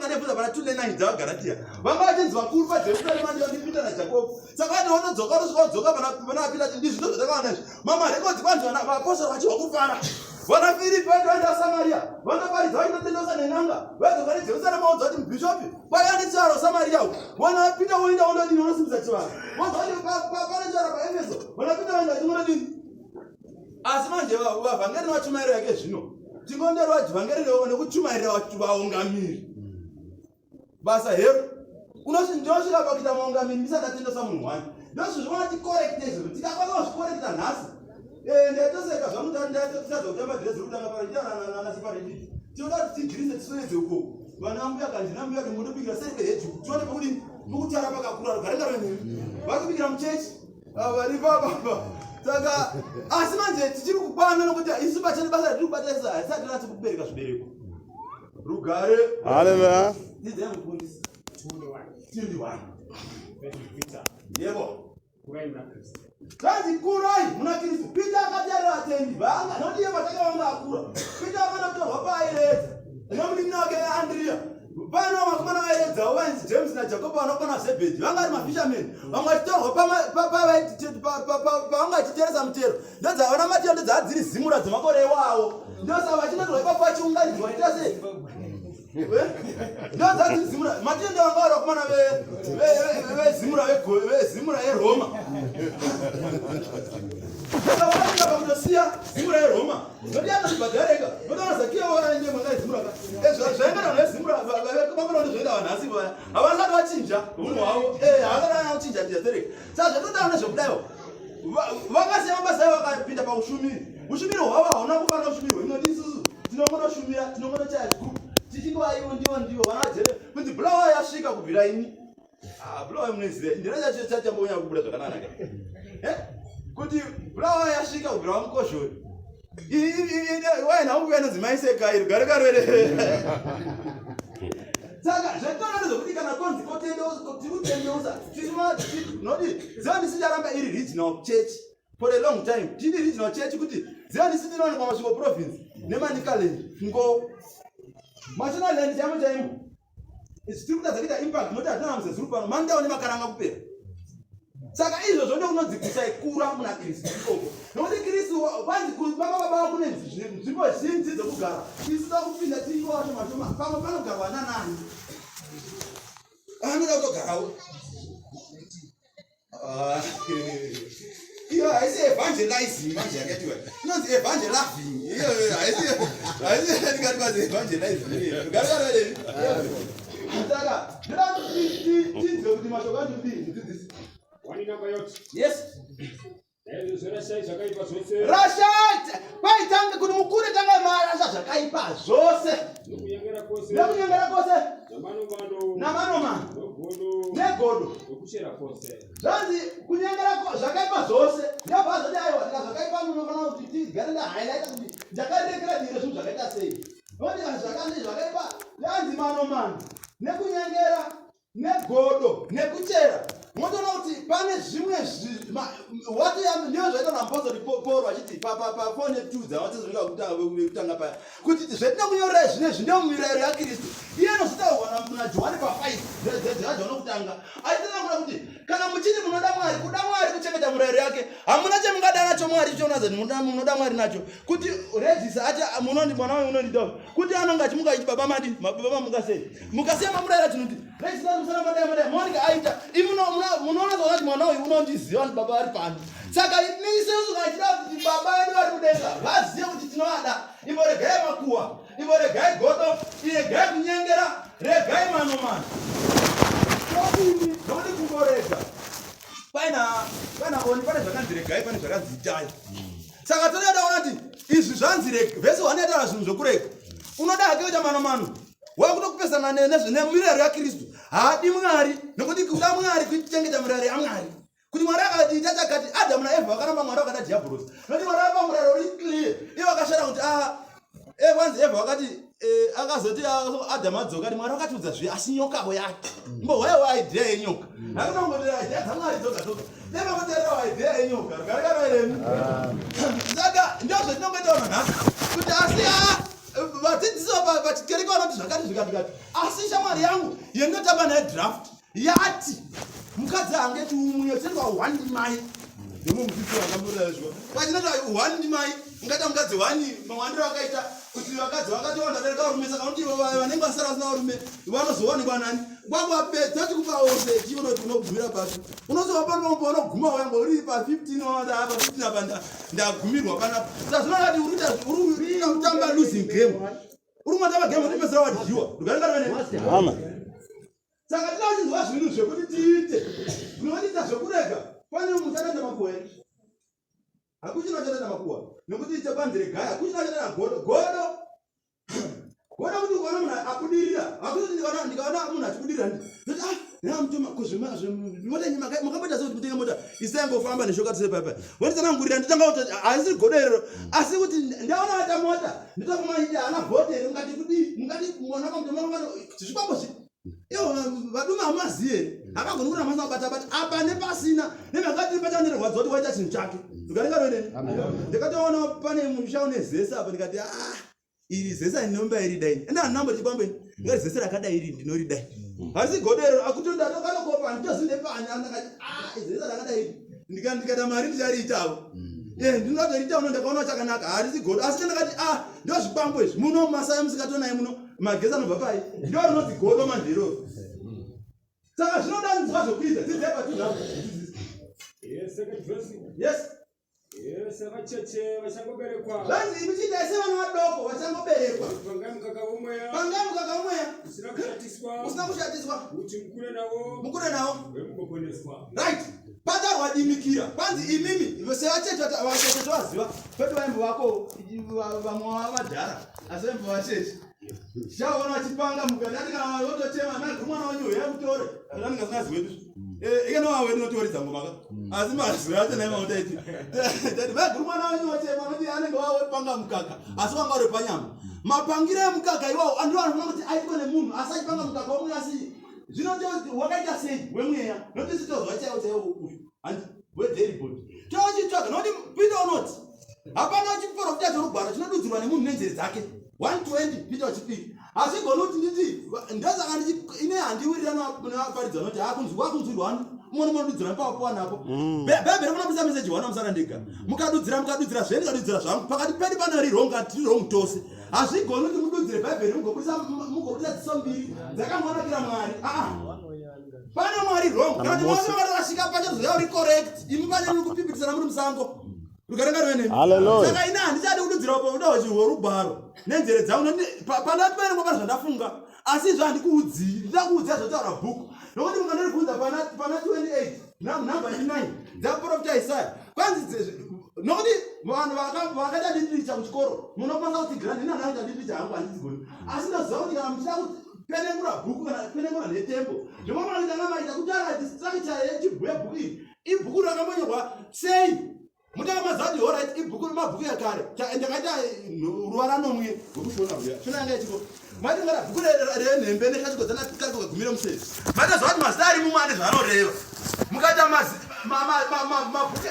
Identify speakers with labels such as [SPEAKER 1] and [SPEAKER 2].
[SPEAKER 1] Mukadebvunza pana 2 ne9 dzavaGaratiya. Vanga vachinzi vakuru paJerusarema ndiyo ndiPita naJakobo. Saka vati vanodzoka vanosvika vodzoka pana pana Pita ati ndizvi ndozvatakawana izvi. Mamarekodzi kwanzi vana vaapostora vachihwa kufara. Vana Firipi vaiti vaenda Samaria, vanoparidza vachitotendeusa nen'anga. Vaidzoka neJerusarema voudza kuti mubhishopi kwaiva nechivaro Samaria uku. Vana Pita voenda vondodini vonosimbisa chivaro. Vonzwa kuti pane chivaro paEfeso. Vana Pita vaenda vachingodini. Asi manje vavhangeri nevachumairi vake zvino tingonderwa vhangeri nekuchumairira vaungamiri. Basa hero. Ndinosvika pakuita maungamiri ndisati ndatendesa munhu wani. Ndozvizvona tikorekte izvozvo. Tikakwanisa kuzvikorekta nhasi. Eh, ndaitoseka zvangu ndatotadza kutamba dhirezi rokutanga pano nditananasiparendii. Tinoda kuti tidhirise tiswededze ukoko. Vana mbuya kanji nambuya ndimondobikira seri kweheji. Tione pekudini pekutara pakakura rugare ngarwe Vari kubikira muchechi. Vari papa. Saka asi manje tichiri kukwana nokuti isu pachedu basa ratiri kubata isu hatisati ratsi kubereka zvibereko. Rugare.
[SPEAKER 2] Haleluya.
[SPEAKER 1] Ndidzai mufundisi. 21. Yebo.
[SPEAKER 3] Kurai muna Kristu.
[SPEAKER 1] Zvanzi kurai muna Kristu. Peter akatarira vatendi vanga nokuti iye pachake vanga akura. Peter akanotorwa paairedza nemunin'ina wake Andrea. Pane vakomana vairedzawo vainzi James naJakobo vanokwana Zebhedhi vanga vari mafishermen. Vamwe vachitorwa pavanga vachiteresa mutero. Ndodzavana Matiyo ndodzava dziri zimura dzemakore iwawo. Ndosaka vachinotorwa ipapo vachiunganidzwa vachiita sei? Ndodzadzizimura matende vanga vari vakomana vezimura vezimura yeroma. Saka vakasvika pakutosiya zimura yeroma. Noti anozvibhadhareka. Noti Zakiya wakaende mwanga yezimura ka. Zvaenda vanhu vezimura vakomana ndozvoita vanhu nhasi vaya. Havasati vachinja hunhu hwavo. Eh, havasati vachinja chinja tereka. Saka zvatotaura nezvekudaiwo. Vakasiya mabasa avo vakapinda paushumiri. Ushumiri hwavo hauna kufanira ushumiri hwenyu isusu tinongonoshumira tinongonochaya zvikuru tichingova ivo ndivo ndivo vana jere kunzi Bulawayo yasvika kubvira ini. Ah, Bulawayo munoiziva ndina chacho chachambonya kubuda zvakanaka. Eh? Kuti Bulawayo yasvika kubvira vamukozhori. Waina wangu anonzi mai Sekai rugare karwere. Saka zvataura ndezvekuti kana konzi kotendeusa tinoti Zion City yaramba iri regional church for a long time. Tiri regional church kuti Zion City inowanikwa Masvingo province neManicaland ngo Mashonaland chaimo chaimo. Isu tiri kutadza kuita impact nokuti hatina muzezuru pano mandau nemakaranga kupera. Saka izvozvo ndokunonzi kusaikura muna Kristu ikoko. Nokuti Kristu kwanzi baba baba kune nzvimbo zhinji dzekugara. Isu takupinda tiriko wacho mashoma pamwe panogarwa nanani. Anoda kutogarawo. Ah, iyo haisi evangelizing manje yakatiwa inonzi evangeloving iyo haisi haisi ndikati kwanzi evangelizing gargararei saka ndoda kuti tinzwe kuti mashoko acho kudii mudzidzisi yes. Rashai kwaitanga kuti mukure tanga marasha zvakaipa zvose nekunyengera kwose namanomano negodo zvanzi kunyengera zvakaipa zvose ndobva zvati aiwa tika zvakaipa munofanira kuti tigare ndahighlighta kuti ndakarekera dire zvinhu zvakaita sei nokuti kana zvakanzi zvakaipa yanzi manomano nekunyengera negodo nekuchera motoona kuti pane zvimwe ndiyo zvaita napostori Paul vachiti pafone 2 dzavatsezvekutanga paya kuti zvetinokunyorerai zvine zvine mumirayiro yaKristu iye anozotaurwa naJohani pa5 dzaJohani kutanga achitsanangura kuti kana muchiti munoda Mwari, kuda Mwari kuchengeta murayiro yake, hamuna chamungada nacho Mwari chonaza munoda Mwari nacho kuti rejisa ati munondi mwana wangu unondida kuti anonga achimuka achiti baba madi baba muka sei mukasiya mamurayira chinoti rejisa musana madai madai maoneka aita munoona zvaona kuti mwana uyu unondiziva kuti baba vari pano saka isusu kana tichida kuti baba vedu vari kudenga vazive kuti tinovada imbo regai makuwa imbo regai godo iregai kunyengera regai manomano todini nokuti kungorega paina paina oni pane zvakanzi regai pane zvakanzi itai saka toda taona kuti izvi zvanzi rega vhesi one yataura zvinhu zvokurega unoda hake kuita manomano wakutokupesana nemirayiro yaKristu haadi Mwari nokuti kuda Mwari kuchengeta mirayiro yaMwari kuti Mwari akati ita chakati Adhamu naEvha vakaramba Mwari vakada dhiabhorosi nokuti Mwari vapa murayiro uri clear ivo vakashara kuti a ah, kwanzi Evha vakati eh, akazoti ah, Adhamu adzoka ati Mwari vakatiudza zviya asi nyokavo yati mbohwaiwa idea yenyoka akunongotera idea dzaMwari dzoga dzoga nevakuterera idea yenyoka rugare karwairemi saka ndozvatinongoitaura nhasi kuti asi a ah, Vadzidzisi vachikereke vanoti zvakati zvikati kati. Asi shamwari yangu yendotamba naye draft yati mukadzi angeti umwe tendwa one ndimai. Ndimo mudzidzisi wakamboraizwa. Kwachinoti one ndimai ungaita mukadzi one mawandiro akaita kuti vakadzi vakatowanda darika varume saka unoti vanenge vasara vasina varume vanozowanikwa nani kwakwapedza tikupa ose chiona kuti unogumira papi unozova pano unoguma wangu uri pa 15 wanda apa 15 apa ndagumirwa panapa sazvinonati uri kutamba losing game uri kumatamba game unopedzera wadyiwa
[SPEAKER 2] Hama.
[SPEAKER 1] Saka tinochinzwa zvinhu zvekuti tiite tinoita zvekurega pane muchatanda makuhwa here hakuchina chatanda makuhwa nekuti chepanzire gaya hakuchina chatanda godo godo Kuona kuti ukaona munhu akudirira, hakuti ndikaona ndikaona munhu achibudirira ndoti ah, ndina mutuma kuzvima mota yenyu makamboita sei kuti mutenge mota isangofamba neshoka tse papa. Wanditsanangurira ndotanga kuti haisi godo iroro asi kuti ndaona ata mota ndotofuma iti haana vote here mungati kudii mungati mwana kwamutoma mungati zvikwambo zvi ivo vaduma hamazivi here havagoni kuramba vasina kubata bata apa nepasina nemhaka tiri pachandirwadza kuti waita chinhu chake ndikaringaroeneni ndikatoona pane musha une zesa apa ndikati ah iri zesa ndinomba iri dai enda handinambo chikwambo ini ngati zesa rakadai iri ndinoridai harisi godo iro akutonda ndokanokopa handitozi ndepani andakati ah zesa rakadai iri ndika ndikata mari ndichariitavo eh ndinotoriita uno ndakaona chakanaka harisi godo asi ndakati ah ndozvikwambo izvi muno masaya musikatonai muno magesi anobva pai ndo rinonzi godo manje iroro saka zvinoda nzwa zvokuita dzidzai patunhu
[SPEAKER 3] Yes, second verse.
[SPEAKER 1] Yes.
[SPEAKER 3] Yes, vacheche vachangoberekwa.
[SPEAKER 1] Zvanzi imi chiitai sevana vadoko vachangoberekwa.
[SPEAKER 3] Pangai mukaka womweya.
[SPEAKER 1] Pangai mukaka womweya.
[SPEAKER 3] Usina kushatiswa.
[SPEAKER 1] Usina kushatiswa.
[SPEAKER 3] Kuti mukure nawo.
[SPEAKER 1] Mukure nawo.
[SPEAKER 3] Wemugoponeswa.
[SPEAKER 1] Right. Patarwa dimikira. Kwanzi imimi sevacheche vacheche tovaziva. Kwedu vaimbo vako vamwe vavadhara asi vaimbo vacheche. Chaona vachipanga mukaka ndati kana votochema mai mwana wenyu huyai mutore. Kana ndingasina wedu. Eh, ikana wawe ndinotoridza ngoma ka. Asi mazwi acho naye mautaiti. Tati mai guru mwana wenyu wochema noti anenge wawe panga mukaka. Asi wanga uri panyama. Mapangiro emukaka iwawo andiwo anofanira kuti aitwe nemunhu asi achipanga mukaka womweya asi zvino wakaita sei wemweya noti sitozwa chaiwo chaiwo uyu. Handi wedairy board. Tochitsvaga noti Peter unoti hapana chiprofita chorugwaro chinodudzirwa nemunhu nenzeve dzake. 120 Peter wechipiri hazvigoni kuti nditi ndosaka ine handiwirirana nevaparidzi vanoti hakunzwa kunzwirwa wani umwe nomunodudzira nepawapuwa napo mm. bhaibheri rinobudisa meseji wana musara ndega mukadudzira mukadudzira zvenyu ndikadudzira zvangu pakati pedu pane ri wrong tiri wrong tose hazvigoni kuti mududzire bhaibheri mugobudisa dziso mbiri dzakangonakira mwari aa pane mwari wrong kana kuti mwari vakatorasika pachazoya uri correct imi pane muri kupipitisana muri musango rugare ngaruve nemi saka ini handichadi kududzira upo uda rugwaro nenzere dzangu pandati paine ngoma zvandafunga asi izvo handikuudzii ndida kuudzia zvotaura bhuku nokuti mukandoribvunza pana 28 namba 9 dzaprofita isaya kwanzi nokuti vanhu vakaita literature kuchikoro munokwanisa kutsigira ndini handakaita literature hangu handidzigoni asi ndoziva kuti kana muchida kupenengura bhuku kana kupenengura nhetembo zvomafanira kuita namaita kutaura structure yechibhuku yebhuku iri ibhuku rakambonyorwa sei mutanga mazati horit ibhuku mabhuku yakare ndakaita ruvara nomwe rwekushona rwuya shona yanga ichiko mati ngara bhuku renhembe nekachigodzana kakagumira musezi mati zvaati mazita ari mumwe ane zvaanoreva mukaita mabhuku.